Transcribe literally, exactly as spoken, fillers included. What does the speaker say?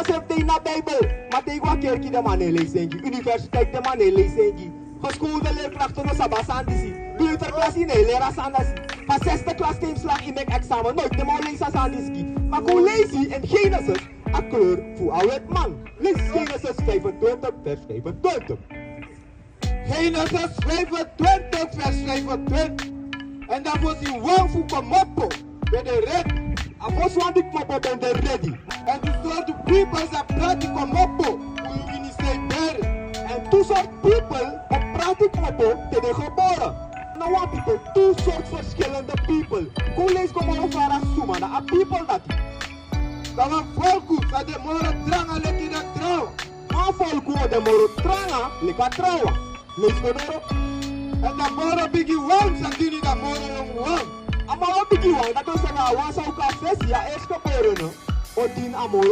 Sef de ini a Bijbel, ma te yu go a kerki den man no e leisi en gi. Universiteit den man no e leisi en gi. Geschoolde leerkrachten no sabi a sani disi. Kleuterklas yu no e leri a sani disi. Van zesde klas te yu mus slaag yu meki examen, noiti den man o leisi a sani disi gi. Ma kon leisi in Genesis a kleur fu a wetiman. Leisi Genesis vijfentwintig vers vijfentwintig. Genesis vijfentwintig vers vijfentwintig. En dan fosi wan fu komopo ben de redi. A fosi wan di komopo ben de redi. En tu sortu people sa prati komopo fu yu wini sei bere. En tu sortu people o prati komopo te den gebore. No wan people, tu sortu verschillende people. Kon leisi kon moro fara suma na a people dati. Dan wan folku sa de moro tranga leki den trawan. Wan folku o de moro tranga leki a trawan. Leisi kon doro. En dan moro bigi wan sa dini dan moro yongu wan. A moro bigi wan, dati o sani a wan sa o kon a fesi, a eerste gebore no, o dini a moro